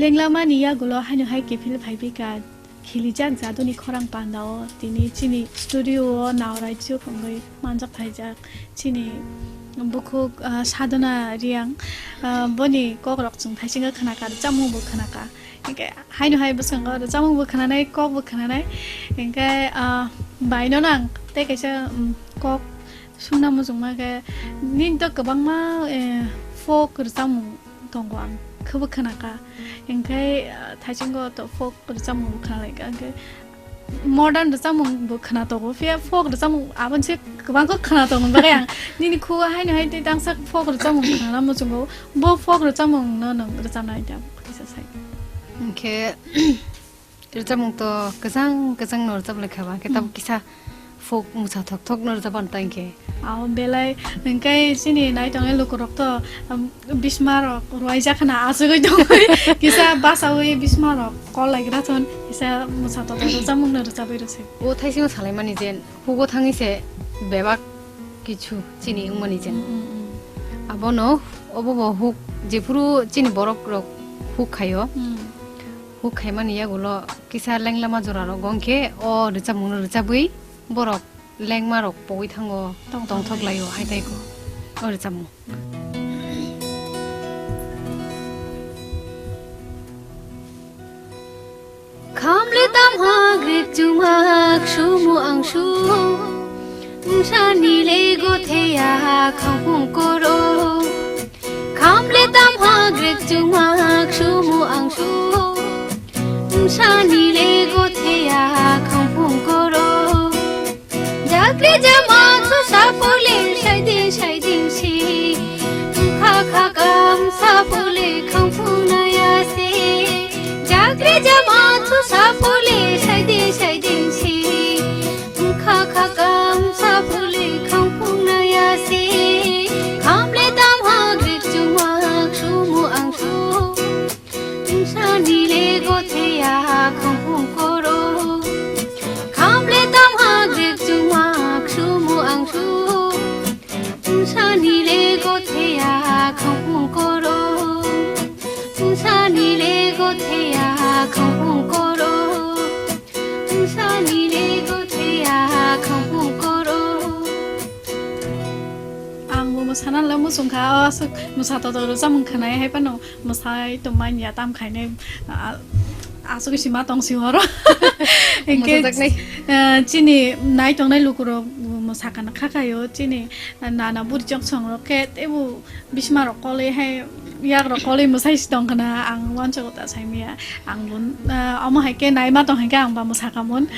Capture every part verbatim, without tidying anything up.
Lenglamani yagulo haino hai kiphil phaibika khilijak jaduni khorang pandao tini chini studio o naorai chuk wngwi manjak phaijak chini bukhuk, ah, Sadhana Riang, ah, boni kokrok chwng thaisingo khnakha, rwchapmungbo khnakha. Hinkhe haino hai bwskango rwchapmungbo khnanai, kokbo khnanai. Hinkhe, ah, baino nang tei kaisa, um, kok sungna muchungma khe nini to kwbangma, eh, folk rwchapmung tongo ang khwbo khwnakha. Hinkhe, ah, thaisingo to folk rwchapmung bo khwnalaikha. Hinkhe modern rwchapmung bo khwnatongo, phiya folk rwchapmung aboni se kwbang khe khwnatongo. Bagwi ang nini khugo haino hai tei tangsa folk rwchapmung khwnana muchungo. Bo folk rwchapmung no nwng rwchapnai da kisa sai. Hinkhe rwchapmung to kwchang kwchang no rwchap lai kha ba, khe tabuk kisa folk mwsa thok thok no rwchap mano tang khe. Abo belai hwnkhe chini nai tongnai lukurok to, um, bisma rok ruaijak khna asugwi tongwi kisa basaui bisma rok kol lai gra thon kisa mwsa thok thok rwchapmung no rwchapwi rw se. O thaising salai mani je hugo thangwi se bebak kichu chini wngmani jen. Mm, mm, mm. Abono obo bo huk jephuru chini borok rok huk khaio. Mm. Huk khaimani yagulo kisa lenglama jora rok gong khe o rwchapmung no rwchabwi borok lengma rok pogwi thango. Tongthok tongthok laio hai tai ko o rwchapmung. Khamle tamha grek chuma ksumu ang su. Wngsani le gotheya khamphung koro. Khamle tamha grek chuma ksumu ang su. Wngsani le gotheya khamphung koro. Jakre jama tu sapole saidin saidin si. Kha kha kam sapole khamphung naya se. Jakre jama tu sapole saidin saidin si. Kha kha kam sapole khamphung naya se. Khamle tamha grek chuma ksumu ang su. Wngsani le gotheya khamphung koro. Khamle tamha grek chuma ksumu ang su. Wngsani le gotheya khamphung koro. Wngsani le gotheya khamphung koro. Wngsani le gotheya khamphung koro. Ang bo mwsana le muchung kha, o aswk mwsa totok rwchapmung khwnai hai phano. Mwsai tongmani ya tam khainai, ah, aswk sima tong si horo. Hinkhe, mwsajaknai. Ah, chini nai tongnai lukurok mwsakana kha khaio, chini nana buri chok songrok khe teibo bisma rok kolwi hai yak rok kolwi mwsai si tong khna ang uansugo ta saimaya. Ang bo, ah, omo hai khe naima tong hai khe ang ba mwsakamun.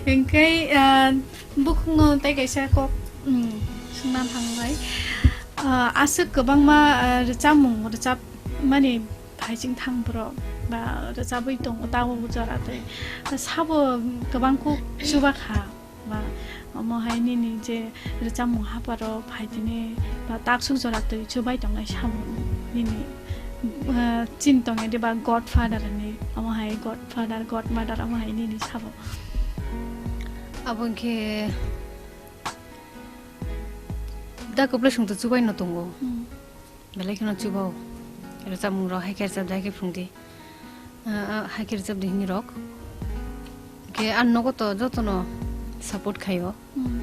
Hinkhe, ah, bukhungo tei kaisa kok, mm, swngna thangnai. Ah, aswk kwbangma, ah, rwchapmung rwchapmani phaising thang borok ba rwchabwi tongo tabuk jora tei sabo kwbang kuk chuba kha ba omo hai nini je rwchapmung haparo phai tini ba taksuk jora twi chubai tongnai sabo nini, ah, chini tongya de ba godfather ni omo hai godfather godmother omo hai nini sabo. Abo wngkhe da kwplai songto chubaino tongo. Hmm. Belai kheno chubao. Rwchapmung rok hai khe rwchapdi, hai khe phwrwngdi. Ah, ah, hai khe rwchapdi hini rok. Khe ang nogo to jotono support khaio. Hmm.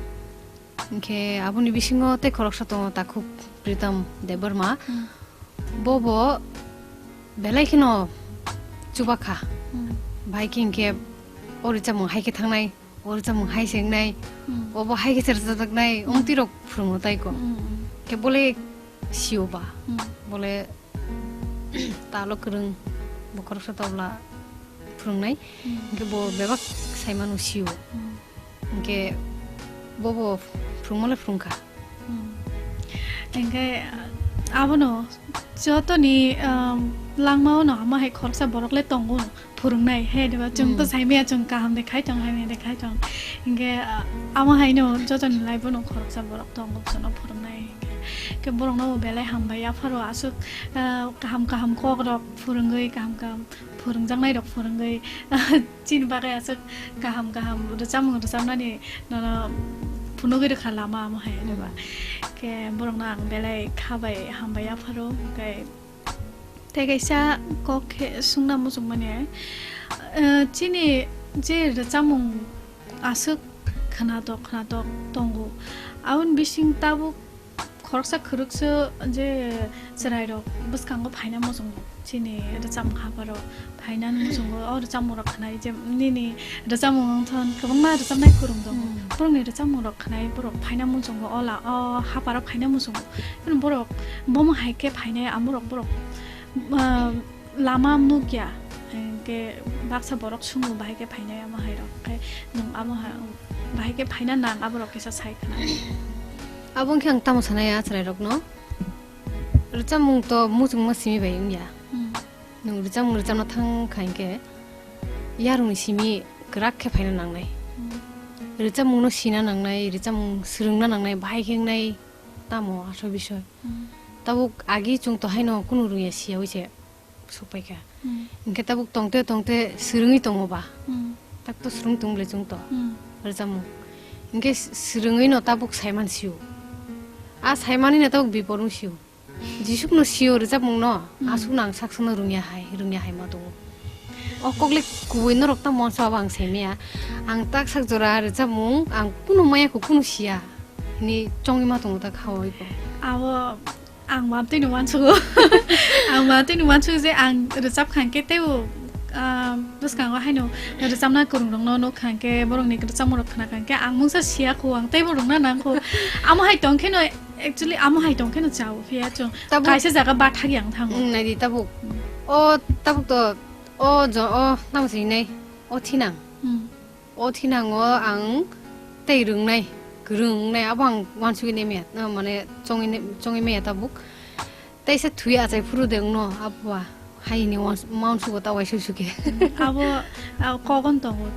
Hinkhe aboni bisingo tei khoroksa tongo takhuk Pritam Debbarma. Hmm. Bobo belai kheno chubakha. Hmm. Bahai khe hinkhe o rwchapmung hai khe thangnai. O rwchapmung hai se wngnai, hmm, obo hai khe se rwchapjaknai, hmm, wngtwi rok phwrwngo tai ko. Hmm, hmm. Khe bole sio ba, hmm, bole talo kwrwng, bo khoroksa tabla phwrwngnai, hmm, hinkhe bo bebak sai mano sio. Hmm. Hinkhe bobo phwrwngmale phwrwngkha. Hmm. Hinkhe abono jotoni, um, langmao no hama hai khoroksa borok le tongo. Phwrwngnai, he, diba? Chwng to, hmm, saimaya, chwng kaham de khai tong, hamya de khai tong. Hinkhe, ah, amo haino jotoni life-o no khoroksa borok tongo, bono phwrwngnai. Hinkhe borokno bo belai hambai yapharo aswk, ah, kaham kaham kokrok phwrwngwi, kaham kaham phwrwngjaknairok phwrwngwi, chini bagwi aswk kaham kaham rwchapmung rwchapnani nono phunugwi rwkha lama amo hai, diba? Hmm. Khe borokno ang belai kha bai hambai yapharo, hinkhe Tei kaisa kok khe swngna muchungmani, eh, chini je rwchapmung aswk khwnatok khwnatok tongo, aboni bising tabuk khoroksa khoroksa je chwrairok bwskango phaina muchungo, chini rwchapmung hapharo phainani muchungo, o rwchapmungrok khwnai je nini rwchapmung wngthon kwbangma rwchapnai kwrwng tongo, borokni rwchapmungrok khwnai borok phaina muchungo, o la o hapharo phaina muchungo, borok bomo hai khe phainai amorok borok, ah, lama nukya, hinkhe baksa borok sungo bahai khe phainai amo hai rok, khe nwng amo hai bahai khe phaina nang aborok kisa sai khna. Abo wngkhe ang tamo sanai a chwrairokno, rwchapmung to muchungma simi bai wngya. Hmm. Nwng rwchapmung rwchapna thang kha hinkhe yarwngni simi kwrak khe phaina nangnai. Hmm. Rwchapmungno sina nangnai, rwchapmung swrwngna nangnai, bahai khe wngnai tamo aswk bisoi. Hmm. Tabuk agi chwng to haino kunu rwngya siyaui se. Sokpaikha. Hmm. Hinkhe tabuk tongte tongte swrwngwi tongo ba? Hmm. Tak to swrwng tong le chwng to. Hmm. Rwchapmung. Hinkhe s-, swrwngwi no tabuk saiman sio. A saimani no tabuk bipor wng sio. Jisuk no sio rwchapmung no. Hmm. Aswk no ang sak sakno rwngya hai, rwngya hai ma tongo. O kok le kubui norok tamo wansa abo ang saimaya. Ang tak sak jora rwchapmung ang kunu maya kho kunu siya. Hini chongwi ma tongo tak hawi ko. Abo Ang ma tini uansukgo. Ang ma tini uansukgo je ang rwchap kha hinkhe teibo, ah, bwskango haino rwchapna kwrwng rokno nuk kha hinkhe, borokni rwchapmung rok khna kha hinkhe, ang mungsa siya kho, ang teibo rwngna nang kho. Amo hai tong kheno, actually, amo hai tong kheno chao phiya chwng. Tabuk kaisa jaga bathak yang thango. Mm, naidi tabuk. Mm. O tabuk to, o jo, o tamo sinai, o thinang. Mm. O thinango ang tei rwngnai, kwrwng wngnai, abo ang uansugwi naimaya, na, mane chongwi nai-, chongwi maya tabuk. Teisa thwi achai phuru de wngno, abo ba haini uans-, uansugo ta uaisuk sukhe. Abo, abo kok on tongo.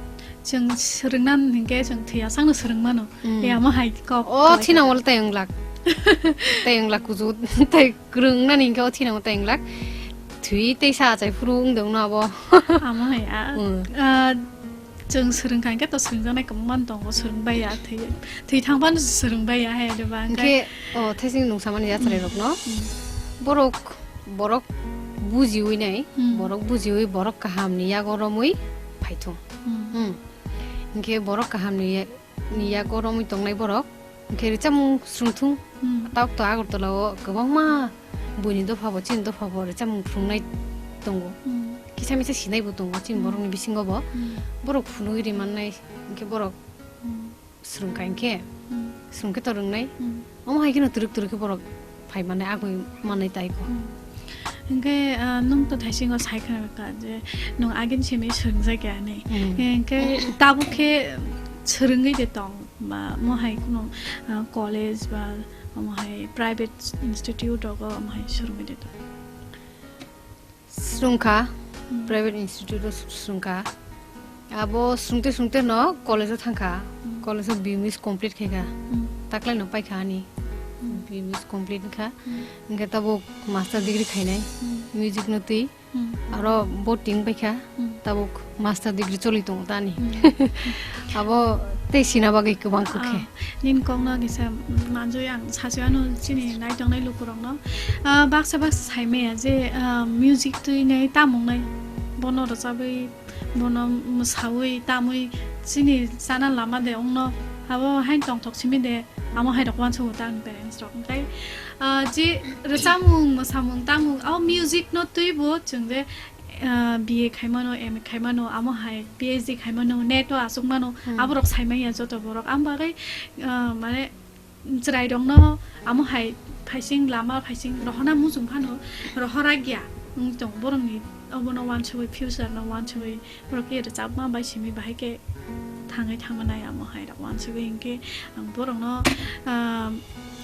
Chwng swrwngna hinkhe chwng thwi asakno swrwng mano. Mm. Tei amo hai kok. O thinango tei wng lak. Tei wng lak kuchuk, tei kwrwng wngnani hinkhe o thinango tei wng lak. Thwi teisa achai phuru wng de wngno abo. Amo hai, a, mm. A, Chwng swrwng kha hinkhe to swrwngjaknai kwbangma tongo, swrwng bai ya, thwi, thwi thang phano swrwng bai ya hai, eba hinkhe. Hinkhe, o, thaising nungsamani yachari rokno, mm, borok, borok bujiwi nai, mm, borok bujiwi, borok kahamni yago romwi phaithung. Mm. Mm. Hinkhe borok kahamni ya-, ni yago romwi tongnai borok, Hinkhe rwchapmung swrwngthung. Hmm. Tabuk to Agartala o kwbangma buini dopha bo, chini dopha bo rwchapmung phwrwngnai tongo. Hmm. Kisa misa sinai bo tongo chini, hmm, borokni bisingo bo. Hmm. Borok phunugwi ri mannai, hinkhe borok, hmm, swrwngkha hinkhe, hmm, swrwngkhe to rwngnai. Hmm. Omo hai kheno twrwk twrwk khe borok phai mannai, agoi mannai tai kho. Hmm. Hinkhe, ah, nwng to thaisingo sai khna kha je nwng agini simi swrwngjakya hinwi. Hmm. Hinkhe tabuk khe swrwngwi de tong? Ba mo hai kuno, ah, college ba mo hai private institute rogo mo hai swrwngwi de to? Swrwngkha, hmm, private institute o swrwngkha. Abo swrwngte swrwngte no college o thangkha. Hmm. College o B M S complete khaikha. Hmm. Taklai no paikha ani. Hmm. B M S complete wngkha. Hmm. Hinkhe tabuk master degree khainai. Hmm. Music no twi. Hmm. Aro bo ting paikha, hmm, tabuk master degree choli tongo tani. Hmm. Abo tei sina bagwi kwbang kukhe. Ah, nini kokno kisa, mm, manjui ang sachi ano chini naitongnai lukurokno. Ah, baksa baksa saimaya je, ah, music twinai tamungnai bono rwchabwi, bono mwsawi tamwi chini chana lama de wngno. Abo haino tongthok simi de. Amo hai rok uansukgo ta ani parents rok. Hinkhe, ah, je rwchapmung, mwsamung, tamung, abo music no twibo chwng je, ah, B A khaimano, M A khaimano, amo hai P H D khaimano, net o achukmano, hmm, aborok saimanya joto borok. Ang bagwi, ah, mane chwrairokno amo hai phaising lama, phaising rohorna muchung phano rohoragya wng tong borokni, obono uansugwi future no uansugwi. Borok khe rwchapma bai simi bahai khe thangwi thangma nai amo hai rok uansugwi hinkhe ang borokno, ah,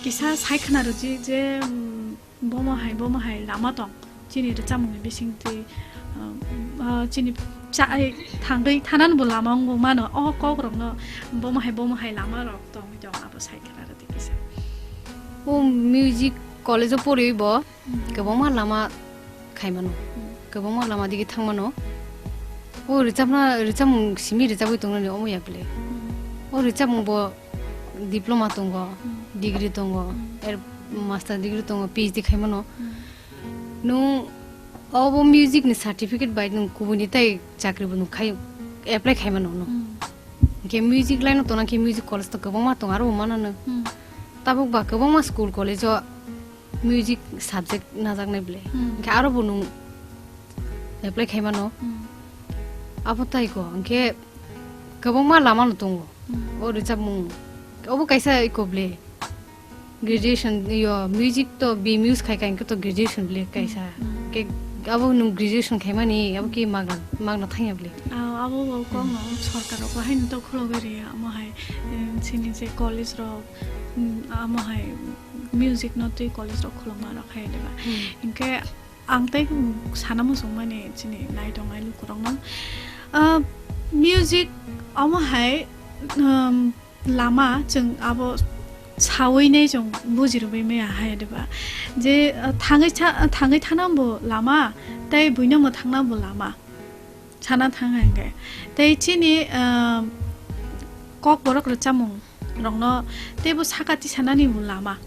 kisa sai khna rwdi je, um, bomo hai, bomo hai lama tong, chini rwchapmungni bisingtwi, um, ah, chini cha-, ai thangwi thananbo lama wngwi mano, o kokrokno bomo hai, bomo hai lama rok tongwi tong abo sai khna rwdi kisa. O music college o poriwi bo, hmm, kwbangma lama khaimano, hmm, kwbangma lama dige thangmano. O rwchapna, rwchapmung simi rwchapwi tongnani omo ya bwle. Hmm. O rwchapmung bo diploma tongo, hmm, degree tongo, hmm, er master degree tongo, P H D khaimano. Hmm. Nwng Obo music ni certificate bai nwng kubuni tai chakri bo nwng khai, apply khai mano no. Hmm. Hwnkhe music line o tongna khe music college to kwbangma tongo, aro bo manano. Hmm. Tabuk ba kwbangma school college o music subject najaknai bwle. Hmm. Hwnkhe aro bo nwng apply khai mano. Hmm. Abo tai ko, hwnkhe kwbangma lama no tongo. Hmm. O rwchapmung, obo kaisa iko bwle. Graduation, yo, music to B M use khai khai hwnkhe to graduation bwle kaisa. Hmm. Ke, abo nwng graduation khaimani, abo ki magna, magna thangya bwle. Ah, abo bo kok no sorkar rok bo haino to khulogwi rwya, amo hai, eh, chini je college rok, mm, amo hai music no twi college rok khulokma rok hai diba. Hmm. Hwnkhe ang tei sana muchungmani chini naitongnai lukurokno, ah, music amo hai, um, lama chwng abo sawi nai chwng buji rwbai maya hai diba. Je, ah, thangwi tha-, thangwi thana bo lama, tei buino mwthangna bo lama. Sana thang hwnkhe. Tei chini, ah, kokborok rwchapmung rokno teibo saka tisanani bo lama.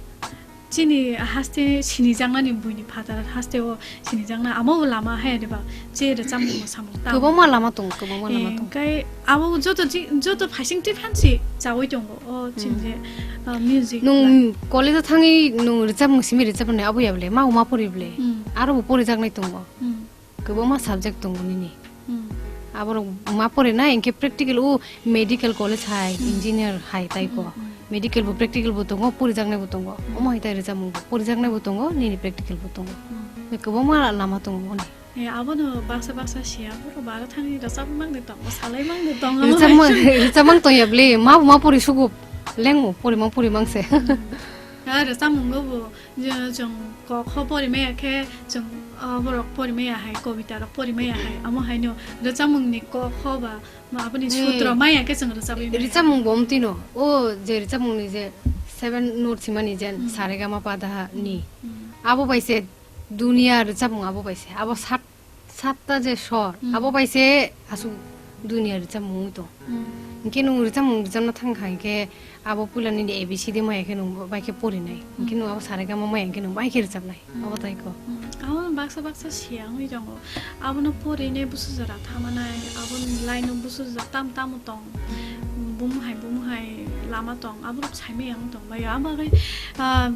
Chini haste sinijaknani buini phataro haste o sinijakna amo bo lama hai diba. Je rwchapmung bo samung tamo. Kwbangma lama tongo, kwbangma lama tongo. Hwnkhe abo joto ji-, joto phaising twi phansi chawi tongo. O chini Hmm. je, ah, music Nwng la- college o thangwi nwng rwchapmung simi rwchapmani abo ya bwle, ma uma pori bwle. Hmm. Aro bo porijaknai tongo. Hmm. Kwbangma subject tongo nini. Hmm. Aborok ma porinai, hwnkhe practical o medical college hai, Hmm. engineer hai, tai ko. Hmm, hmm. Medical bo practical bo tongo, porijaknai bo tongo. Hmm. Omo hai tai rwchapmung bo porijaknai bo tongo, nini practical bo tongo. Hmm. Kwbangma lama tongo oni. Eh, abono baksa baksa siya, borok bara thani rwchapmang de tongo, salai mang de tongo, amo Rwchapmang, hai se. Rwchapmang tongya bwle, ma bo ma pori sugo, lengmo, pori mang, pori mang se. Hmm. Ah, rwchapmung bo bo. Je chwng kok ho pori maya khe, chwng, ah, borok pori maya hai, kobita rok pori maya hai, amo haino rwchapmung ni kok ho ba, ma aboni Eh, sutro maya khe chwng rwchapwi maya. Rwchapmung bo omtwi no, o je rwchapmung ni je seven note simani je Hmm. saregama pada ni, Hmm. abo bai se duniya rwchapmung abo bai se, abo sat Satta je sor, Hmm. abo bai se aswk duniya rwchapmung wngwi tong. Hmm. Hinkhe nwng rwchapmung rwchapna thang kha hinkhe abo puila nini A B C D maya khe nwng bai khe porinai. Hinkhe Hmm. nwng abo saregama maya hinkhe nwng bai khe rwchapnai. Hmm. Abo tai kok. Hmm. Abo baksa baksa siya wngwi tongo. Abono porinai busu jora thamanai, aboni line o busu jora tam tamo tong. Bum hai bum hai lama tong. Aborok saimaya wng tong bai. Abo bagwi, ah,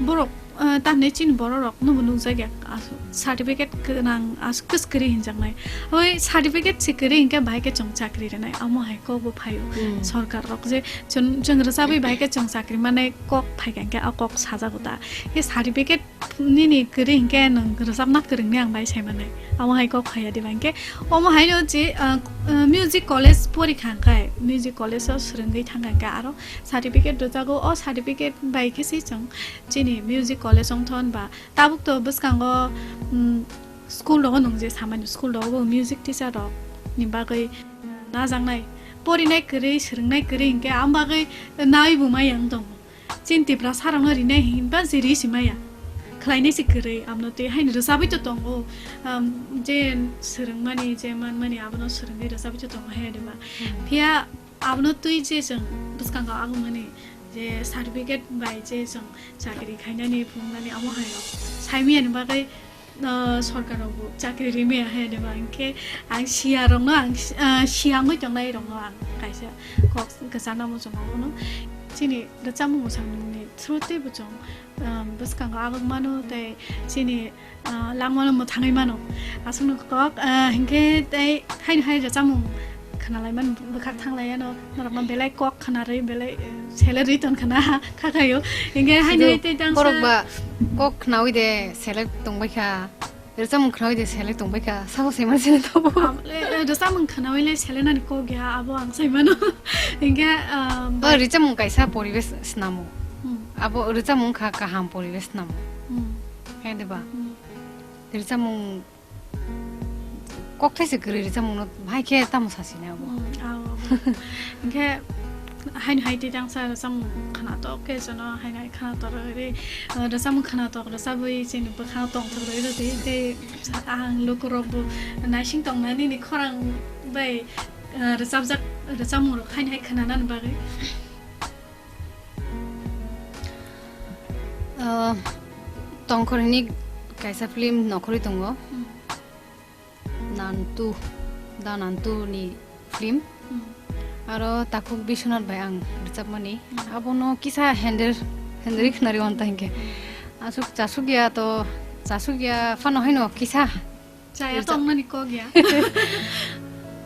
borok Ah, tamni chini borok rok no bo nukjak ya, ah, certificate gwnang, ah, kwchwk kwrwi hinjaknai. Hoi certificate se kwrwi hinkhe bahai khe chwng chakri rwnai, amo hai kok bo phaio. Hmm. Sorkar rok je chwng, chwng rwchabwi bahai khe chwng chakri manai kok phaikha hinkhe a kok sajago ta. Khe certificate nini kwrwi hinkhe nwng rwchapna kwrwngni ang bai sai manai, amo hai kok phaiya diba hinkhe omo haino je, ah, ah, music college porikha hinkhe music college o swrwngwi thangkha hinkhe aro certificate rwjago, o certificate bai khe se chwng chini music college wng thon ba tabuk to bwskango, mm, school rogo nwng je samani school rogo bo music teacher rok ni bagwi, mm, najaknai, porinai kwrwi, swrwngnai kwrwi hinkhe am bagwi naiwi bo maya wng tongo. Chini Tiprasa rokno rinai hinba je ri si maya, khlainai se kwrwi, amno twi haino rwchabwi to tongo, um, je swrwngmani, je manmani abono swrwngwi rwchabwi to tongo hai diba. Hmm. Phiya Abono twi je chwng bwskango agumani je certificate bai je chwng chakri khainani phunuknani amo hai rok saimiyani bagwi, ah, sorkar rok bo chakri rimaya hai de ba, hinkhe ang siya rokno ang, ah, siya wngwi tongnai rokno ang kaisa kok kwchana muchungo bono chini rwchapmung mwsamungni through tei bo chwng, ah, bwskango aguk mano tei chini Ah, langmano mwthangwi mano. Aswkno kok, ah, hinkhe tei haino hai rwchapmung khwnalaimani bwkhak thanglaiyano, norokno belai kok khwnarwi, belai, eh, selerwi tongkhwna kha khaio. Hinkhe haino Sido, tei tangsa borok ba kok khwnawi de selek tongbaikha, rwchapmung khwnawi de selek tongbaikha, sabo saiman sene tobo. Am-, eh, eh, rwchapmung khwnawile selenani kok ya, abo ang saimano. Hinkhe, ah, Oh, bai- rwchapmung kaisa poribesh snamo. Hmm. Abo rwchapmung kha kaham poribesh snamo. Hmm. Khe de ba? Hmm. Rwchapmung kokthai se kwrwi rwchapmungno bahai khe tamo sasina abo. Hmm, abo. Hinkhe haino hai tei tangsa rwchapmung khwnatok khe jono haino hai khwnatok rwi, uh, rwchapmung khwnatok rwchabwi chini bwkhao tongthok rwi rwdi tei ang lukurok bo naising tongnani ni khorang bai, uh, rwchapjak rwchapmung rok haino hai khwnanani bagwi. Ah, Tongkhorni kaisa film nokhorwi tongo. Hmm. Nantu, Da Nantu ni film. Hmm. Aro takhuk Biswanath bai ang rwchapmani. Hmm. Abono kisa hender, hender khnari wanta hinkhe. Aswk chasuk ya to, chasuk ya phano haino kisa. Chaya rwchap- tongmani kok ya.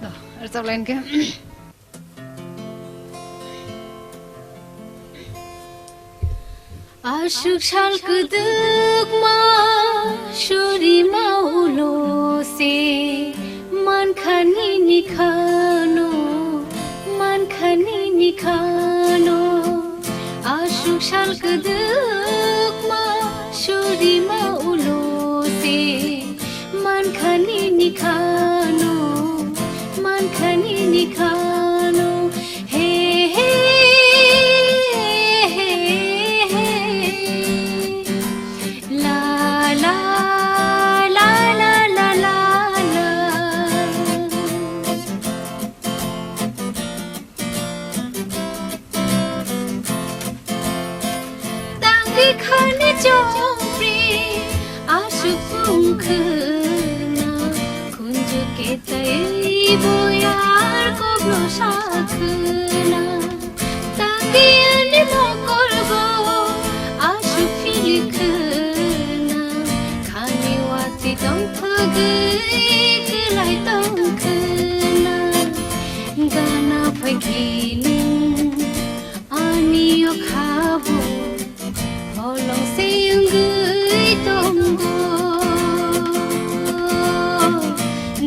Do, rwchap line khe. Aswk sal kwdwkma surima ulo se, mankhani nikhano, mankhani nikhano. Aswk sal kwdwkma surima ulo se, mankhani nikhano, mankhani nikhano. He, he, he, he, he. La, la, la, la. Tangri khani chongpri aswk wngkhwna, khunju ketai boyar kokno sakhwna. Tangri ani mokorbo aswk philikhwna, khani watwi tongthogwi kwlai tongkhwna. Gana phaikhe nwng ani o khabo holong se wngwi tongo.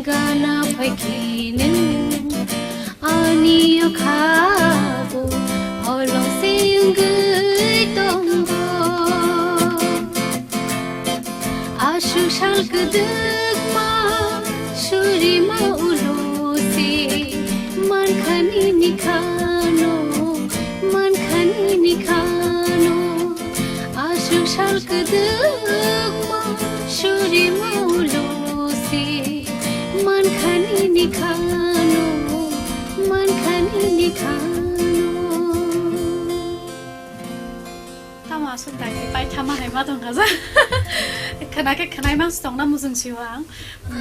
Gana phaikhe nwng ani o khabo holong se wngwi tongo. Aswk sal kwdwkma surima ulo se, mankhani nikhano, mankhani nikhano. Aswk sal kwdwkma surima ulo se, mankhani nikhano, mankhani nikhano. Tamo aswk dagi pai thama hai ma tongkha ja. Khwna khe khwnai mang tongna mujung sio ang.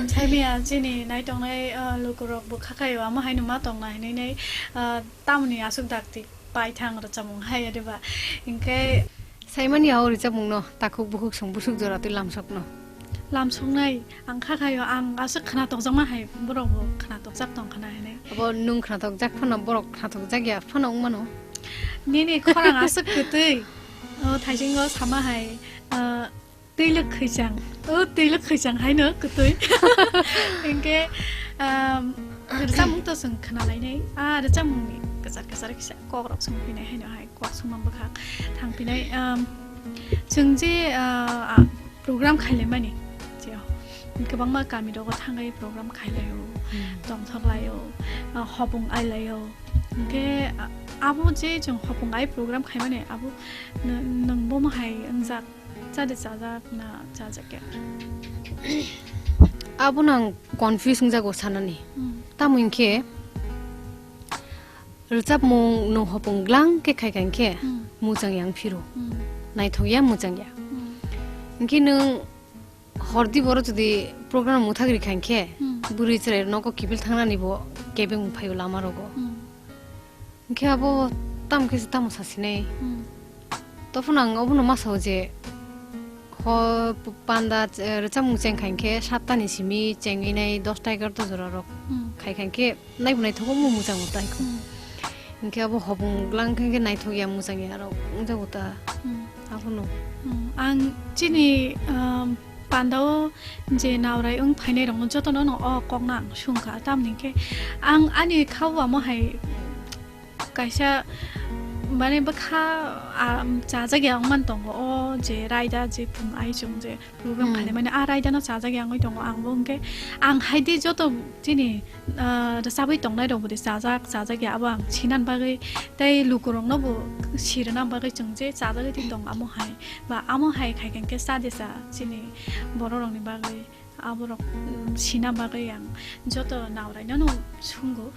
Saimiya chini nai tongnai, ah, lukurok bo kha khaio amo haino ma tongna hinwi nai, ah, tamoni aswk dakti pai thang rwchapmung hai adiba. Hinkhe saimani o rwchapmungno takhuk bukhuk song busuk jora twi lamsokno. Lamsoknai ang kha khaio, ang aswk khwna tokjakma hai borok bo khwna tokjak tong khwna hinwi. Abo nwng khwna tokjak phano borok khwna tokjak ya phano wngmano. Nini khorang aswk kwtwi. O thaisingo sama hai, ah, twilwk khwichang. O twilwk khwichang haino kwtwi. Hinkhe, um, rwchapmung to chwng khwnalainai. Ah, rwchapmungni kwchar kwchar kisa kokrok songphinai haino hai kok songma bwkhak thangphinai. Um, chwng je, ah, ah, program khailaimani, je kwbangma kami rogo thangwi program khailaio, hmm, tongthok laio, ah, hopung ailaio. Hinkhe, ah, abo je chwng hopung ai program khaimani abo nw-, nwng bomo hai wngjak. Chade chajak na chajak ya? Abono ang confuse wngjago sanani. Hmm. Tamo hinkhe rwchapmung nwng hopung glang khe khai khai khe, hmm, muchang ya wng phiro. Hmm. Naithok ya, muchang ya. Hmm. Hinkhe nwng hordi boro jodi program muthagri khai khe, hmm, bwrwi chwrai nogo kiphil thangnani bo kebeng wng phaio lama rogo. Hmm. Hinkhe abo tamo khe se tamo sasinai. Hmm. Tophano ang obono ma sao je, ho p-, panda, eh, rwchapmung cheng khai khe satta ni simi chengwi nai dosta egarota jora rok, hmm, khai khai khe naibo naithogo, omo muchang bo tai kho. Hmm. Hinkhe abo hopung glang khai khe naithok ya, muchang ya rok wngjago ta. Hmm. Abono. Hmm. Ang chini, um, pandao je naurai wng phainai rokno jotono no o kokno ang sungkha, tamni khe ang ani kha o amo hai kaisa, mane, bwkha, ah, chajak ya wngmani tongo, o je raida je phung ai chwng je program, hmm, khailaimani, a raida no chajak ya wngwi tongo. Ang bo hinkhe ang hai di joto chini, ah, rwchabwi tongnai rok bo di chajak, chajak ya, abo ang sinani bagwi tei lukurok no bo sirwna bagwi chwng je chajagwi di tong amo hai, ba amo hai khai khe cha de cha chini borok rok ni bagwi. Aborok, mm, sina bagwi ang joto nauraino no sungo.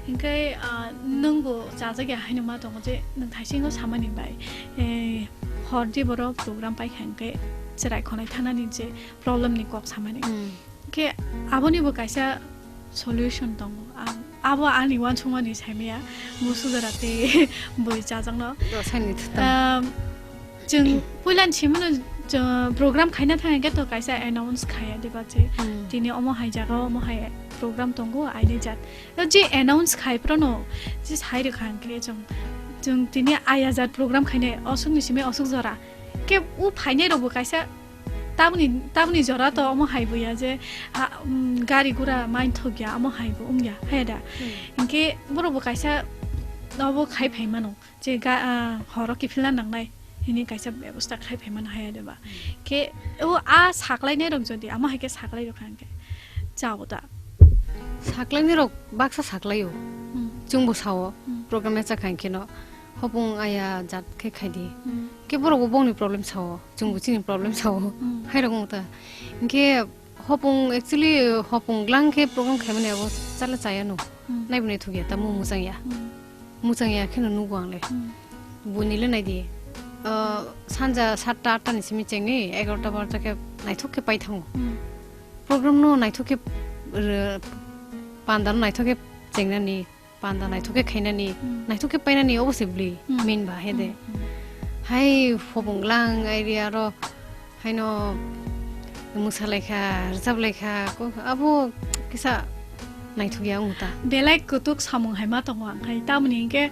Hinkhe, ah, nwngbo chajak ya haino ma tongo je nwng thaisingo samani bai, eh, hor di borok program paikha hinkhe chwrai khonai thanani je problem ni kok samani. Hmm. Hinkhe Aboni bo kaisa solution tongo. Ang, abo ani uansukmani saimaya, bo sujara tei boi chajakno. Do saini thwtwng. Um, chwng puilani simano, chwng program khaina thang hwnkhe to kaisa announce khaya diba je. Hmm. Tini omo hai jaga, omo hai program tongo, aini jat. Je announce khai phrono, je sai rwkha hwnkhe chwng, chwng tini ayajat program khainai, osukni simi osuk jora. Khe o phainai rokbo kaisa taboni, taboni jora to omo hai buya je, ha, um, gari gura main thokya, omo hai bo wngya, haya da. Hmm. Hinkhe borokbo kaisa obo khai phai mano. Je ga-, ah, horo kiphilna nangnai hini kaisa bebosta khai phaimani haya de ba. Hmm. Khe o a saklainai rok jodi amo hai khe saklai rok kha hwnkhe chao da. Saklainai rok baksa saklaio. Hmm. Chwngbo sao. Hmm. Program ya chakha hwnkhe no hopung aya jat khe khaidi. Hmm. Khe borok bo bongni problem sao. Chwngbo chini problem sao. Hmm. Hai rok wng ta. Hinkhe Hopung, actually, hopung glang khe program khaimani abo chala chaya no. Hmm. Naibo naithok ya, tamo muchang ya. Hmm. Muchang ya kheno nugo ang le. Hmm. Buini le naidi. Ah, sanja satta atta ni simi chengni, egarota barota khe naithok khe pai thango. Hmm. Program no naithok khe, r-, panda no naithok khe chengnani. Panda naithok khe khainani, Hmm. naithok khe painani obo se bwlwi Hmm. main ba he de. Hmm, hmm. Hai hopung glang ai ri aro haino mwsa lai kha, rwchap lai kha, ko-, abo kisa naithok ya wng ta. Belai kwtuk samung hai ma tongo ang khai, tamoni hinkhe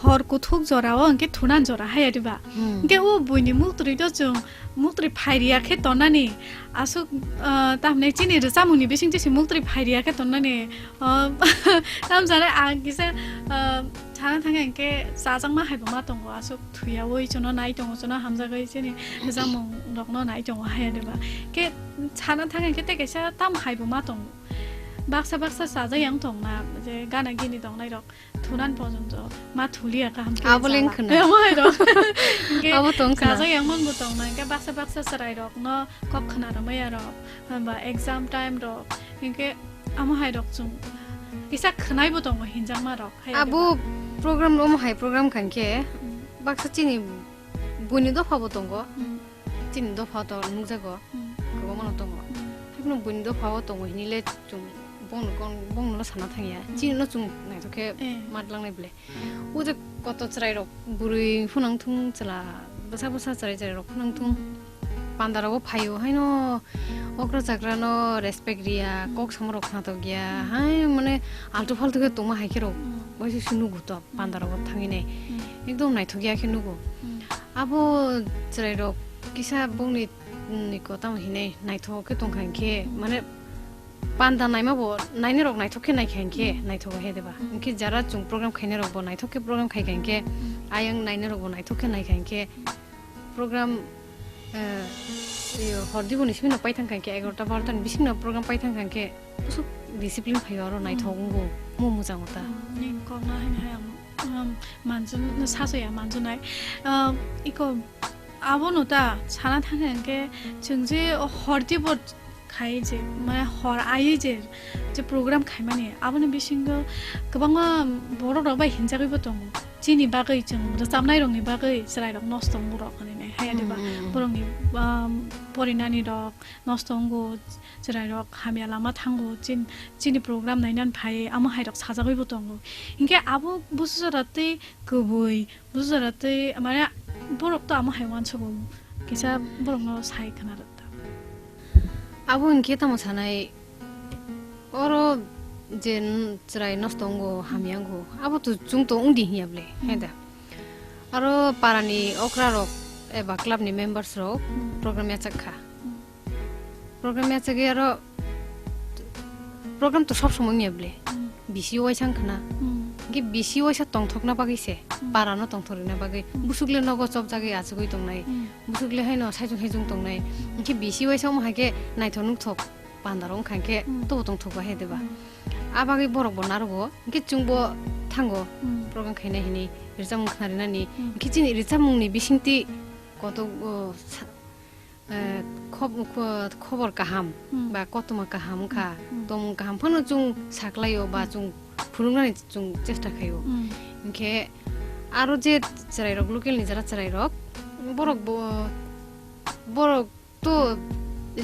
hor kuthuk jora o hinkhe thunan jora haya diba. Hmm. Hinkhe o buini muktwi to chwng muktwi phai riya khe tonnani aswk, ah, tamni chini rwchapmung ni bising chisi muktwi phai riya khe tonnani. Um, tam jare ang kisa, um, sana thangkha hinkhe chajakma hai bo ma tongo, aswk thuyaui chwngno nai tongo, chwngno hamjagwi chini rwchapmung rokno nai tongo haya diba. Khe sana thangkha hinkhe tei kaisa tam hai bo ma tongo. Baksa baksa chajak yang tongna, je gana gini tongnai rok thunan pojonto ma thuliya kaham khe Abo leng chala. Khwna. Omo hai rok. Hinkhe Abo tong khwna. Chajak yang man bo tongna, hinkhe baksa baksa chwrai rokno kok khwna rwmaya rok, hwnba exam time rok, hinkhe Amo hai rok chwng kisa khwnai bo tongo hinjakma rok hai Abo diba? Program omo hai program khankhe Hmm. baksa chini buini dopha bo tongo. Hmm. Chini dopha to nukjago. Hmm. Kwbangma no tongo. Hmm. Haikhe buini dopha o tongo hinile chwng bongno kon-, bongno no sana thangya. Hmm. Chini no chwng naithok khe Eh. matlangnai bwle. O je koto chwrai rok bwrwi phunang thung chwla bwsa bwsa chwrai chwrai rok phunang thung. Panda rogo phaio haino okra chakra no respect riya, Hmm. kok sama rok khna tok ya, Hmm. hai mane altu faltu khe tongma hai khe rok Hmm. waisa se nugo to Hmm. panda rogo thangwi nai. Hmm. Ekdom naithok ya khe nugo. Hmm. Abo chwrai rok kisa bongni, ni kotamo hinai naithok khe tong kha hinkhe Hmm. mane Panda naima bo nainai rok naithok khe naikha hinkhe Hmm. naithogo he deba. Hmm. Hinkhe jara chwng program khainai rok bo naithok khe program khaikha hinkhe Hmm. ayang nainai rok bo naithok khe naikha hinkhe program, eh, iyo, hordi bo ni simi no paithang kha hinkhe egarota barota ni bising no program paithang kha hinkhe busuk discipline phaio aro Hmm. naithok wngo mo muchang ota. Hmm. Ning kok na hin hai ang, um, manjun, sasoya manjunai. Um, iko abo no ta sana thang kha hinkhe chwng je hordi bo khai je, mane hor aiwi je, je program khaimani, aboni bisingo kwbangma borok rok bai hinjagwi bo tongo. Chini bagwi chwng rwchapnai rokni bagwi chwrai rok nosto wngo rok hinwi nai, haya diba? Hmm, hmm, hmm. Borokni, um, porinani rok nosto wngo, chwrai rok hamya lama thango, chin-, chini program nainani phai amo hai rok sajagwi bo tongo. Hinkhe abo busu jora tei kwbwi Bujora tei mane borok to amo hai uansukgo kisa borokno sai khna rwkha. Abo hinkhe tamo sanai oro je n-, chwrai nosto wngo hamya wngo abo to chwng to wngdi hinya bwle Hmm. hai da. Aro parani okra rok eba club ni members rok Hmm. program yachak kha. Hmm. Program yachagwi aro program to sob somoi wngya bwle. Hmm. Bisi waisa wngkha na. Hmm. Hinkhe bisi waisa tongthokna bagwi se, Hmm. para no tongthok rwna bagwi. Hmm. Busuk le nogo chopjagwi achugwi tongnai. Hmm. Busuk le haino saichung saichung tongnai. Hmm. Hinkhe bisi waisa omo hai khe naithok nukthok pandaro wngkha hinkhe Hmm. tobo tongthok ba he de ba. Hmm. A bagwi borok bo narogo. Hinkhe chwng bo thango Hmm. program khaina hinwi rwchapmung khna rinani. Hmm. Hinkhe chini rwchapmung ni bisingtwi kotok, o, sa-, eh, khob-, kho-, khobor kaham Hmm. ba koktwma kaham wngkha, Hmm. tongmung kaham phano chwng saklaio ba Hmm. chwng phunuknani chwng chesta khaio. Hmm. Hinkhe aro je chwrairok, local ni jara chwrairok, borok bo, borok to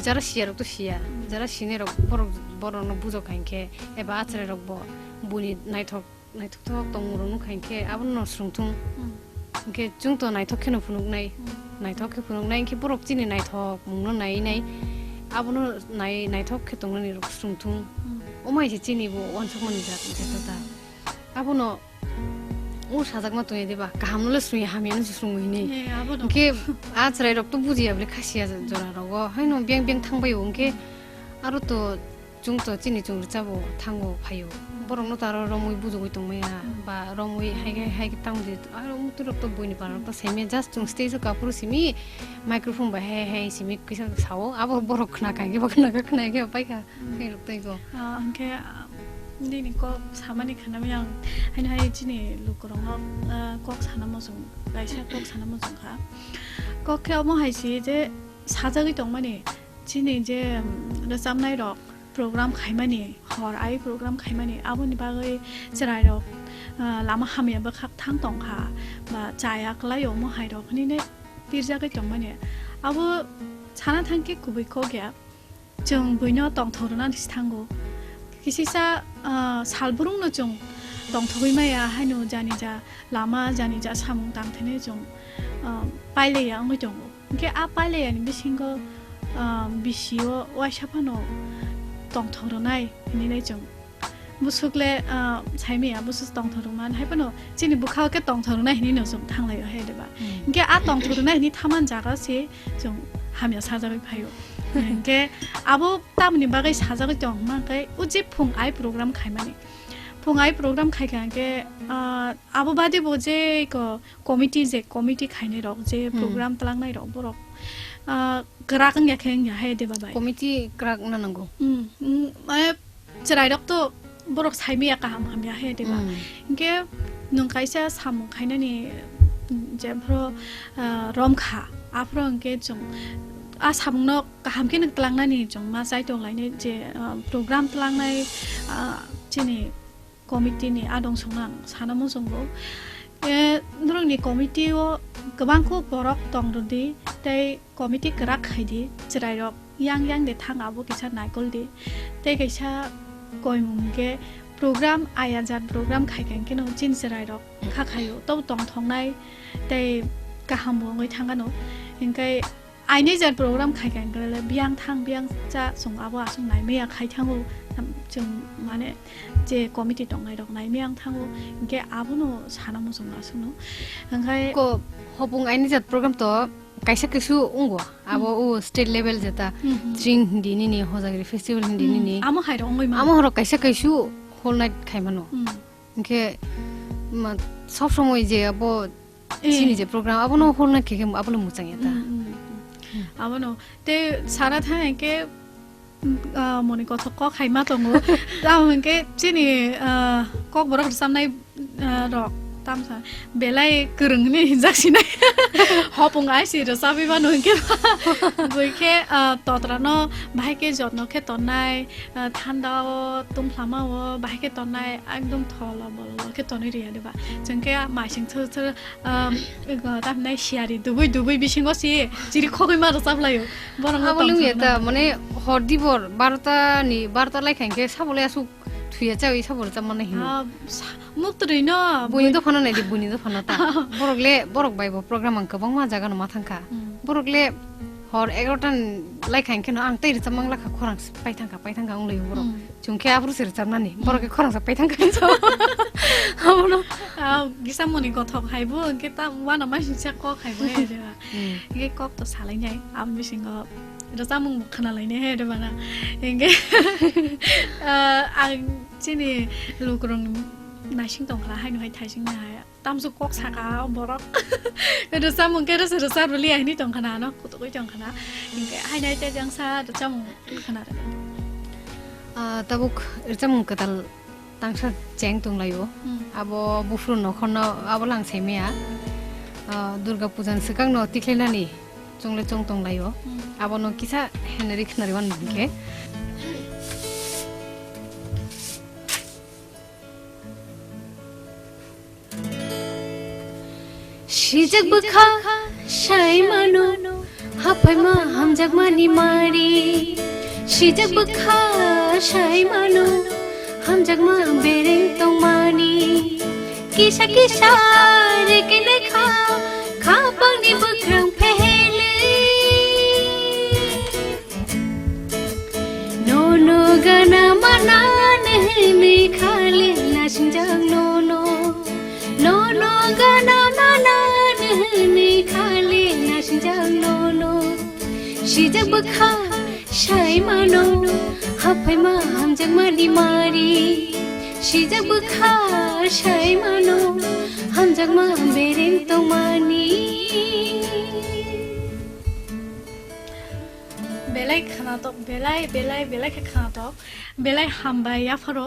jara siyarok to siya. Hmm. Jara sini rok borok, borokno bujok kha hinkhe, eba achrai rok bo buini naithok, naithok thok tongmung rok nukha hinkhe abono swrwngthung. Hmm. Hinkhe chwng to naithok kheno phunuknai, Hmm. naithok khe phunuknai hinkhe borok chini naithok mungno nai nai abono nai, naithok khe tongnani rok swrwngthung. Hmm. Omo hai se chini bo uansukmani jat jeta ta. Abono o sajakma tongya diba? Kahamno le swngya, hamyano se swngwi hini. Eh, abo dong. Hinkhe a chwrairok to bujiya bwle khasiya jora rogo. Haino biyang biyang thangbaio hinkhe aro to chwng to chini chwng rwchabo thango phaio. Borokno to aro romwi bujogwi tongmaya, Mm. ba romwi hai hai hai tamo di aro muitu rok to buini para rok to saimaya, just chwng stage o kaphuru simi microphone bai hai hai simi kisa sao, abo borok khna kha khe ba khna kha khna khe paikha. Khairok tei go. Ah, hwnkhe, ah, nini kok samani khanami ang haino hai chini lukurokno, ah, kok sana muchung, kaisa kok sana muchung kha. Kok khe omo hai si je sajagwi tongmani chini je, um, rwchapnai rok program khaimani, hor ai program khaimani, aboni bagwi chwrairok, ah, lama hamya bwkhak thang tong kha, ba chaya kwlai omo hai rok hinwi pirjagwi tongmani. Abo sana thang khe kubui kok ya. Chwng buino tongthok rwnani se thango. Kisisa, ah, salbrumno chwng tongthogwi maya, haino jani ja lama, jani ja samung tangthani chwng, ah, pailaiya wngwi tongo. Hinkhe a pailaiya ni bisingo, ah, bisio uaisa phano tongthok rwnai hinwi nai chwng. Bwswk le, ah, saimaya, bwswk tongthok rwman, hai phano chini bwkhao khe tongthok rwnai hinwi no chwng thanglaio, hai diba? Hmm. Hinkhe a tongthok rwnai hinwi thaman jaga se chwng hamya sajagwi phaio. Hinkhe abo tamoni bagwi sajagwi tong hwnba khe, o je phung ai program khaimani. Phung ai program khaikha hinkhe, ah, abo bade bo je ko committee, je committee khainai rok, je Hmm. program tlangnai rok, borok, ah, kwrak wngya khe wngya hai diba bai? Committee kwrak wngna nango. Hmm, hmm, mane chwrairok to borok saimaya kaham hamya he, diba? Mm. Hinkhe nwng kaisa samung khainani, mm, jephru, ah, rom kha, aphuru hinkhe chwng a samungno kaham khe nw tlangnani chwng ma chai tong lainai je, ah, program tlangnai, ah, chini committee ni adong songno ang sana muchungo. E, norokni committee o kwbangkuk borok tong rwdi tei committee kwrak khaidi, chwrairok yang yang de thang abo kisa naikol di. Tei kaisa koimung hinkhe program ayajat program khaikha hinkhe no chini chwrairok kha khaio, tobo tongthoknai tei kaham bo wngwi thangano. Hinkhe aini jan program khaikha hinkhe le biyang thang biyang cha chwng abo aswk naimaya khai thango, chwng mane je committee tongnai rok naimaya wng thango, hinkhe abono sana muchungo aswkno. Hinkhe ko hopung aini jat program to kaisa kisu wngo, abo Hmm. o state level jeta Mhm. Tring hindi nini, Hojagiri festival hindi Hmm. nini. Amo hai rok wngwi mano. Amo horok kaisa kaisu whole night khai mano. Hmm. Hinkhe ma, sob somoi je abo Eh. Chini je program abono horna khe khe abono muchang ya ta. Mm, mm, mm. Abono te sana thang ke, mm, ah, moni kothok kok hai ma tongo. Tamo hinkhe chini, ah, kok borok rwchapnai, ah, rok tamsa belai kwrwng hinwi hinjak sinai. Hopung ai si rwchapwi mano hinkhe. Bui khe, ah, totra no bahai khe jotno khe tonnai, ah, thanda o, tungphlama o, bahai khe tonnai, ekdom tholo bolo khe tonwi rwya diba. Chwng khe maising thwrwk thwrwk, ah, ego, tamhinai siyari dubui dubui bisingo si chiri khogwi ma rwchap laio. Borok no abo tong lwng ya thangna ta, mane hor dibor barota ni, barota lai kha hinkhe sabo le aswk thuya chawi sabo rwchap manai hino. Ah, sa-, muk twrwi no, buini bui- dophano nai di, buini dophano ta. Borok le, borok bai bo program ang kwbangma jaga no ma thang kha. Hmm. Borok le hor egarota ni lai kha hinkhe no ang tei rwchap mang lakha, khorang pai thang kha, pai thang kha wng lai borok. Hmm. Chwng khe aphuru se rwchapnani, borok khe khorang sa pai thang kha hinwi sao. Abono. Ah, gisa moni gothok hai bo, hinkhe ta wana ma singsa kok hai bo he de ba. Hmm. Hinkhe kok to salai nai, aboni bisingo rwchapmung bo khna lai nai he de ba na. Hinkhe, ah, ang chini lukurok naising tong kha, haino hai thaising nai hai. Tamsuk kok saka o borok. Rwchapmung khe rwsa rwchap rwliya hinwi tong khna, ano kutugwi tong khna. Hinkhe haino hai tei jang sa rwchapmung khna rwdi. Ah, tabuk rwchapmung kwtal tangsa cheng tong laio. Hmm. Abo buphuru nokhorno abo lang saimaya. Ah, Durga puja ni swkang no tikhlainani chongle chong tong laio. Hmm. Abono kisa henry khna rwmani hinkhe. Hmm. Sijak bwkha sai mano, haphaima hamjakmani mari. Sijak bwkha sai mano, hamjakma bereng tongmani. Kisa kisa rikini kha, khapangni bwkrang phehele. Nono gana mana nehini khale nasingjak nono. Nono gana mana nehini khale nasingjak nono. Sijak bwkha sai mano, haphaima hamjakmani mari. Sijak bwkha sai mano, hamjakma bereng tongmani. Belai khwnatok, belai, belai, belai khe khwnatok, belai hambai yapharo,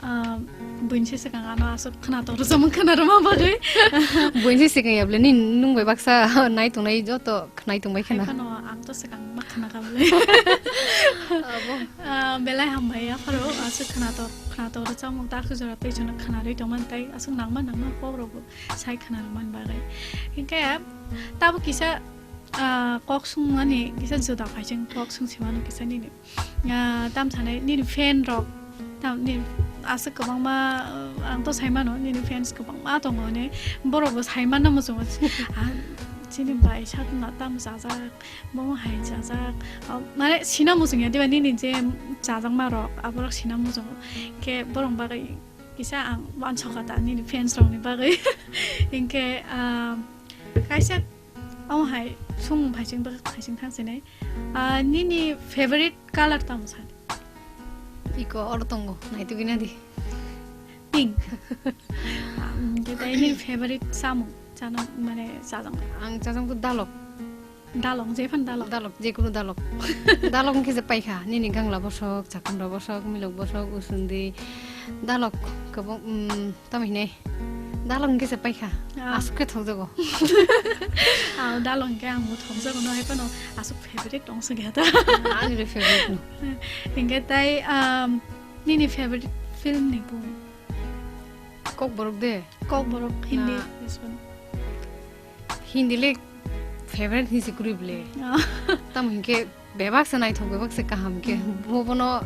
ah, buini se swkang ano aswk khwnatok rwchapmung khwna rwma bagwi. Buini se swkang ya bwle, nini nwng bai baksa nai tongnai joto khwnai tongbai khwna. Hai phano ang to swkang ma khwna kha bwle. Abo. Ah, belai hambai yapharo aswk khwnatok, khwnatok rwchapmung ta aswk jora tei chwngno khwnarwi tongmani tei aswk nangma nangma kok rokbo sai khwna rwmani bagwi. Hinkhe tabo kisa Ah, kok sungmani kisa juda phaising kok sung simano kisa nini. Ah, tam sanai nini fan rok, tam nini aswk kwbangma, ah, ang to sai mano nini fans kwbangma tongo ne, borok bo sai manna muchungo. Ah, chini bai sakna tam chajak, bomo hai chajak. Ah, mane sina muchung ya diba nini je chajakma rok, aborok sina muchungo. Khe borok bagwi kisa ang uansukha ta nini fans rokni bagwi. Hinkhe, ah, kaisa Omo hai sung phaising bwkha phaising thang sinai. Ah, nini favorite color tamo sani? Iko oro tongo, naitugwi nadi. Pink. Ah, hwnkhe tei nini favorite samung chana mane chajang? Ang chajang to dalok. Dalok, jephano dalok. Dalok, jekunu dalok. Dalok hwnkhe je paikha, nini gangla bosok, chakrumra bosok, milok bosok, usundi, dalok kwbang, mm, Tamo hinai dalok hwnkhe se paikha. Ah. Aswk khe thokjago. Ah, dalok hwnkhe ang bo thokjago no, hai phano aswk favorite tong se khe ta. Ani re favorite no. Hwnkhe tai, um, nini favorite film ni bung? Kokborok de. Kokborok, Hindi, Na. Hindi le favorite hinwi se kwrwi bwle. Ah. Tamo hinkhe bebak se naithok, bebak se kaham khe. Hmm. Bo bono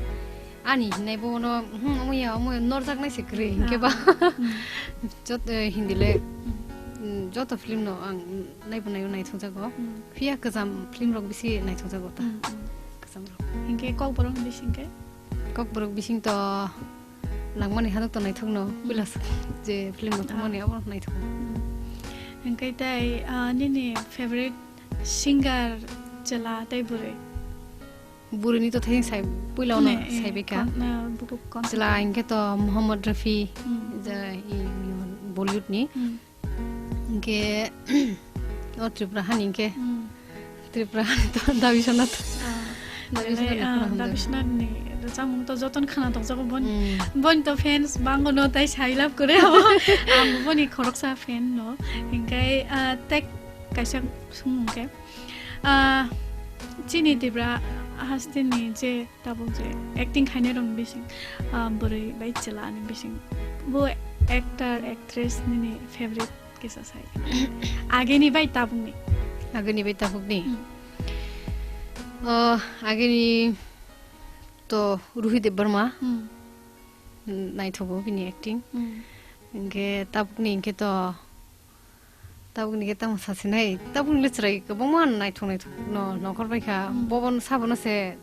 ani hinai bo bono, hmm, omo ya, omo ya, norjaknai se kwrwi hinkhe ba. Ah. Hmm. Jot-, eh, Hindi le, Hmm. mm, joto film no ang naibo naio naithokjago. Hmm. Phiya kwcham film rok bisi naithokjago ta. Hmm, hmm. Kwcham rok. Hinkhe Kokborok ni bising khe? Kokborok bising to Nangmani hanok to naithokno, Hmm. puila je film bo thangmani Ah. abo naithokno. Hmm. Hwnkhe tai, ah, nini favorite singer chwla tei bwrwi? Bwrwini to thaining sai, puila ono Ne, eh, saibika. Kon-, ah, buku kon- Chwla hwnkhe to Mohammad Rafi, Hmm. je i Bollywood ni. Hmm. Hwnkhe, o Tripura hani hwnkhe, Hmm. Tripura hani to Dabi Sona to. Ah, Dabi Sona belai, ni ah, khorang Dabi hwnkhe. Sona ni rwchapmung to jotono khwna tokjago boni. Hmm. Boni to fans bango no tai sai love kore abo. Ang boni khoroksa fan no. Hwnkhe, ah, tei kaisa sumung khe, ah, chini Tripura hasteni je Tabuk je acting khainai rokni bising, ah, bwrwi bai chwla ni bising, bo actor, actress nini favorite kisa sai? Ageni bai tabukni? Ageni bai tabukni? Hmm. Oh, ageni to Ruhi Debbarma. Hmm. Naithogo bini acting. Hmm. Hwnkhe tabukni hwnkhe to Tabukni khe tamo sasinai, tabukni le chwrai kwbangma naithok naithok no nongkhor bai kha. Hmm. Bobo no sabono se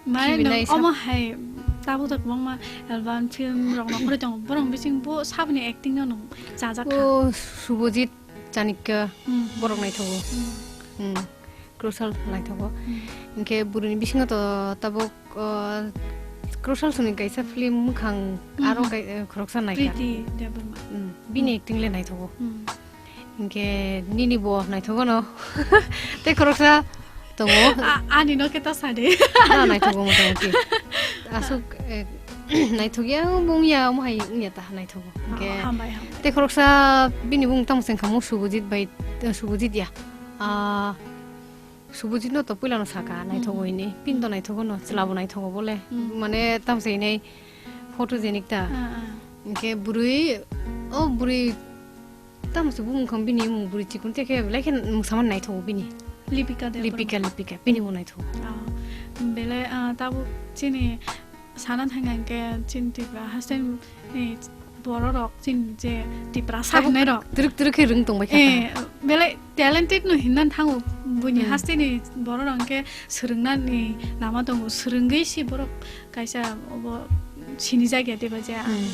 Mane khibinai nwng sa- omo hai tabuk to kwbangma album, film rok nongkhorwi tongo. Borok bising bo saboni acting no nwng chajak kha. O Subhajit Chanikya Hmm. borok naithogo. Hmm. Hmm. Crucial naithogo. Hmm. Hinkhe bwrwini bisingo to tabuk, o, Crucial soni kaisa film mwkhang Hmm. aro kai-, eh, khoroksa naikha. Priti Debbarma. Hmm. Bini Hmm. acting le naithogo. Hmm. Hinkhe nini bo naithogo no. Tei khoroksa tongo. A-, ani no khe ta sa de. Na naithogo motamuti. Aswk, eh, naithok ya, bung ya, omo hai wng ya ta naithogo. Hinkhe Ah, hambai, hambai. Tei khoroksa bini bung tamo se wngkha mo Subhajit bai, eh, Subhajit ya. Ah, Subhajit no to puila no saka, naithogo Hmm. hini. Pin to naithogo no, chwla bo naithogo bole. Hmm. Mane tamo se hinai photogenic ta. Ah, ah. Hinkhe bwrwi, o bwrwi Tamo se bumung kha bini mung bwrwi chikon te khe belai khe mungsa man naithogo bini. Lipika Debbarma. Lipika, Lipika, bini bo naithogo. Ah, Belai, ah, tabuk chini sana thangkha hwnkhe chini Tripura hasteni bororok chini je Tiprasa Tabuk hinnairok. Twrwk twrwk khe rwng tongbai kha ta. Eh, belai talented no hinna thango buini Hmm. hasteni bororok hwnkhe swrwngnani lama tongo. Swrwngwi si borok kaisa obo sinijak ya diba je Hmm.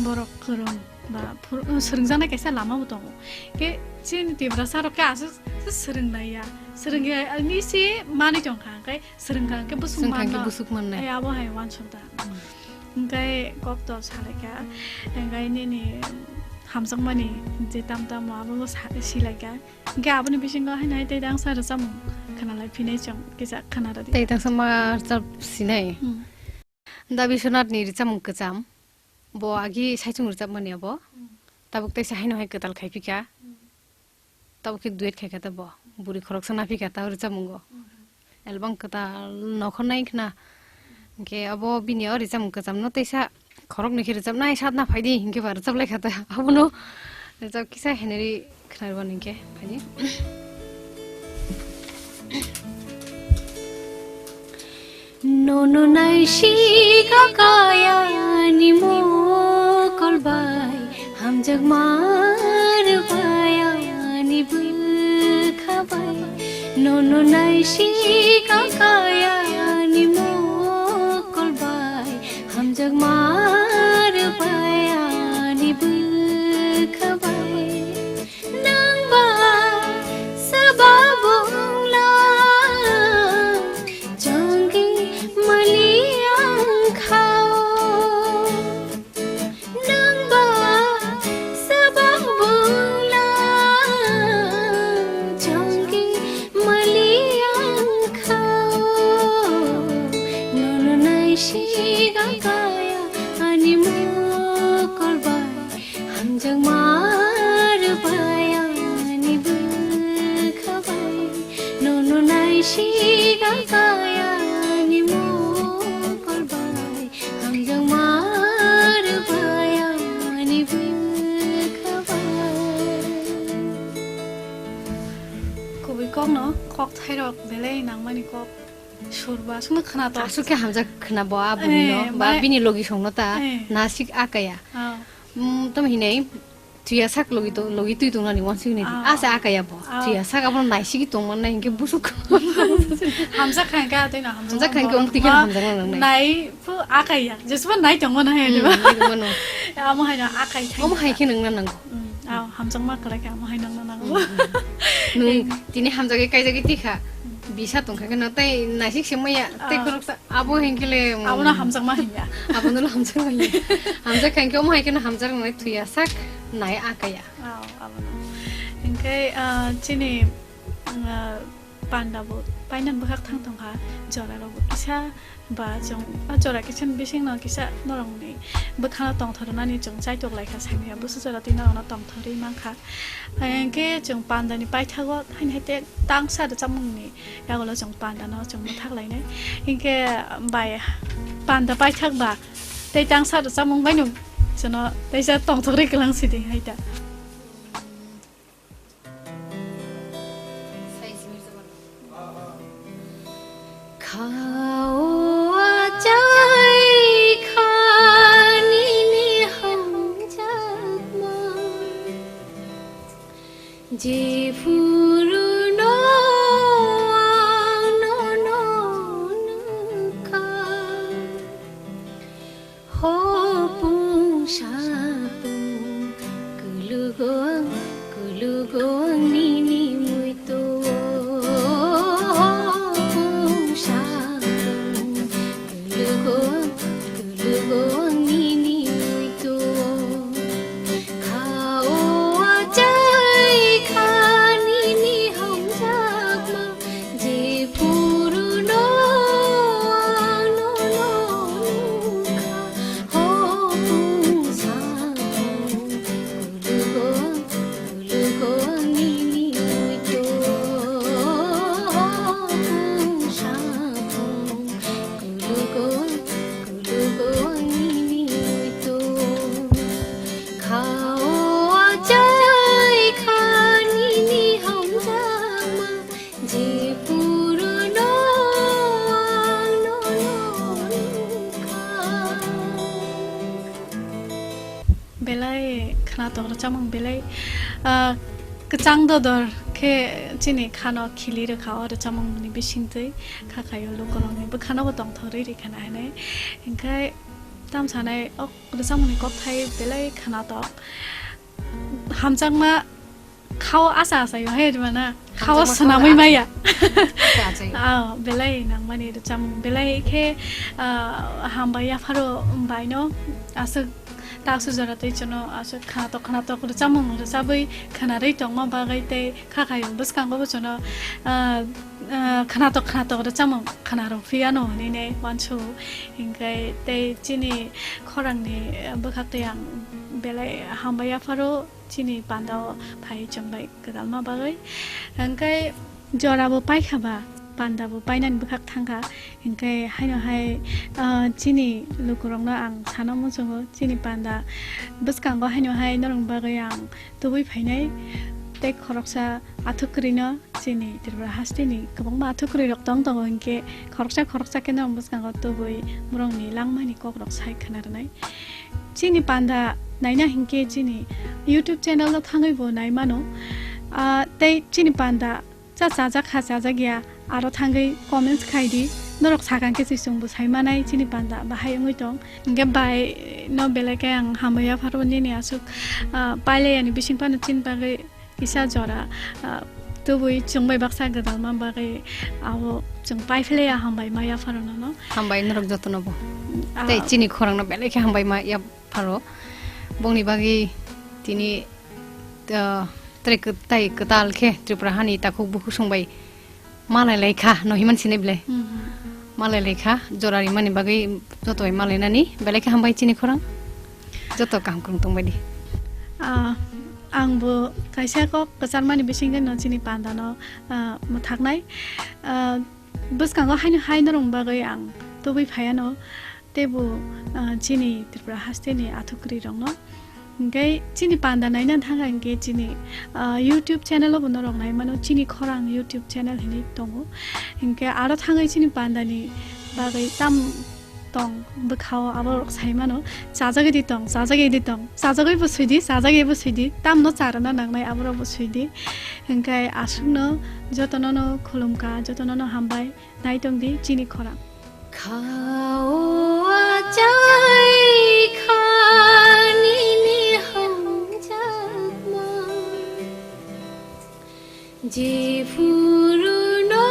borok kwrwng ba phur-, swrwngjaknai kaisa lama bo tongo. Khe chini Tiprasa rok khe aswk swrwngnai ya. Swrwngya ni si manwi tongkha, hwnkhe swrwngkha hwnkhe busuk Swrwngkha hwnkhe manna. busuk mannai. Ai, abo hai uansuk da. Hmm. Hwnkhe kok to salaikha, hwnkhe nini hamjakmani je tam tamo abo bo sa-, silaikha. Hwnkhe aboni bisingo haino hai tei tangsa rwchapmung khwnalai phinai chwng kisa khwnarwdi. Tei tangsa ma rwchap sinai. Hmm. Da Biswanath ni rwchapmung kwcham. Bo agi saichung rwchapmani abo. Hmm. Tabuk teisa haino hai kwtal khai phikha. Hmm. Tabuk khe duet khai kha ta bo. Bwrwi khoroksa na phikha ta rwchapmungo. Hmm. Album kwtal nokhornai khna. Hinkhe abo bini o rwchapmung kwchamno teisa khoroknwi khe rwchapnai satna phaidi hinkhe ba rwchaplai kha ta. Abono rwchap kisa heneri khnarwani hinkhe phaidi. Nono naisik akaya ni mokol bai, hamjakma rwbaya ni bwkha bai. Nono naisik akaya ni mokol bai, hamjakma rwbaya ni bwkha bai. Nangba sababongla jongki mali angkhao. Nangba sababongla jongki mali angkhao. Nono naisik akaya ani mokol bai. Hamjakma rwbaya ni bwkha bai, nono naisik akaya ni mokol bai. Hamjakma rwbaya ni bwkha bai. Kubui kokno kok thairok belai nangmani kok. Sur bo aswkno khna to. Aswk khe hamjak khna bo aboni no, Eh, ba mane bini logi songno ta, Eh. nasik akaya. Ah. Mm, tamo hinai, thuya sak logi to, logi twi tongnani wansuk ni. Ah. Asa akaya bo. Ah. Thuya sak abono naisigi tongmannai hinkhe busuk. Hamjak kha hinkhe atwi no hamjak Hamjak kha hinkhe bo. Ong twi khe Ma hamjak nang nai. Nai phu akaya. Jesba nai tongmano hai, Hmm, diba? Nai tongmano. Amo hai no akai thai. Omo hai khe nungna nango. Hmm, ah, hamjakma kwlai khe amo hai nungna nango. Hmm, hmm. Nung tini hamjagwi kaijagwi tikha. Bisa tongkha khe no tei naisik se maya tei Ah. khoroksa abo hinkhe le, mm, Abono hamjakma hinya. Abono hamjakma hinya. Hamjak kha hinkhe omo hai kheno hamjak nai thuya sak nai akaya. Ah, abono. Hinkhe, ah, chini, ah, panda bo paina bwkhak thang tongkha, jora rok bo kisa ba chwng, ah, jora kisa bising no kisa norok ni bwkhano tongthor nani chwng chaitok lai kha sani ya, busu jora twi norok no tongthorwi mankha. Hinkhe chwng panda ni paithago haini hai te tangsa rwchapmung ni yagulo chwng panda no chwng mwthak lainai. Hinkhe bai panda paithak ba tei tangsa rwchapmung bai no chwngno teisa tongthok rwi kwlang sidi hai ta. Khao achai kha nini hamjakma. Jephuru no ang nono nukha. Hopung sapung kulugo ang, kulugo ang nini muito. Hopung sapung kulugo ang, kulugo ang nini muito. Khao achai kha nini hamjakma, jephuru no ang nono nukha. Hopung sa Belai khwnatok rwchapmung belai, ah, kwchang dodor khe chini khano khili rwkha o rwchapmungni bisingtwi, kha khaio lukurokni bwkhano bo tongthok rwi rikha na hinwi. Hinkhe tam sanai o rwchapmungni kokthai belai khwnatok. Hamjakma khao asa asa yo hai rwmana. Khao Hamjakma swnamwi khao maya. Asa asa yo. Ah, belai nangmani rwchapmung. Belai khe, ah, hambai yapharo baino aswk taksu jora tei chwngno aswk khwnatok khwnatok rwchapmung rwchabwi khwnarwi tongma bagwi tei kha khaio bwskango bo chwngno, ah, ah, khwnatok khwnatok rwchapmung khwnarwk phiya no hinwi nai uansukgo. Hinkhe tei chini khorangni, ah, bwkhak tei ang belai hambai yapharo. Chini panda o phai chwng bai kwtalma bagwi. Hwnkhe jora bo paikha ba, panda bo painani bwkhak thangkha. Hwnkhe haino hai, ah, chini lukurokno ang sana muchungo, chini panda bwskango haino hai norokni bagwi ang tubui phainai tei khoroksa athuk kwrwino. Chini Tripura hasteni kwbangma athuk kwrwirok tong tongo, hinkhe khoroksa khoroksa khe norok bwskango tubui borokni langmani kokrok sai khna rwnai. Chini panda naina hinkhe chini YouTube channel o thangwi bo nai mano. Ah, tei chini panda cha chajak kha chajak ya aro thangwi comments khai di. Norok sakang khe se chwng bo sai manai chini panda bahai wngwi tong. Hinkhe bai no belai khe ang hambai yapharo nini aswk, ah, pailai yani bising phano chini bagwi kisa jora, ah, tubui chwng bai baksa gwdalma bagwi abo chwng pai phlai ya hambai ma yapharo nono. Hambai norok jotono bo. Ah. Tei chini khorang no belai khe hambai ma yapharo. Bongni bagwi tini, ah, tei kwtal khe Tripura hani takhuk bukhuk song bai malai lai kha, no himan sini belai. Mhm. Malai lai kha, jora rimani bagwi joto bai malai nani, belai khe hambai chini khorang. Joto kaham kwrwng tong bai di. Ah, ang bo kaisa kok kwcharmani bisingtwi no chini panda no, ah, mwthaknai. Ah, bwskango haino hai norok bagwi ang tubui phaiya no. Teibo, ah, chini Tripura hasteni athukri rokno. Hinkhe chini panda naina thangkha hinkhe chini, ah, YouTube channel o bo norok nai mano, chini khorang YouTube channel hinwi tongo. Hinkhe aro thangwi chini pandani bagwi tam tong bwkhao aborok sai mano, chajagwi di tong, chajagwi di tong, chajagwi bo sui di, chajagwi bo sui di, tamno charwna nangnai aborok bo sui di. Hinkhe aswkno jotono no khulumkha, jotono no hambai. Naitong di chini khorang. Khao achai kha nini hamjakma, jephuru no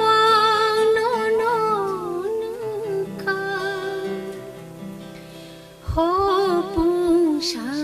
ang nono nukha. Hopung sa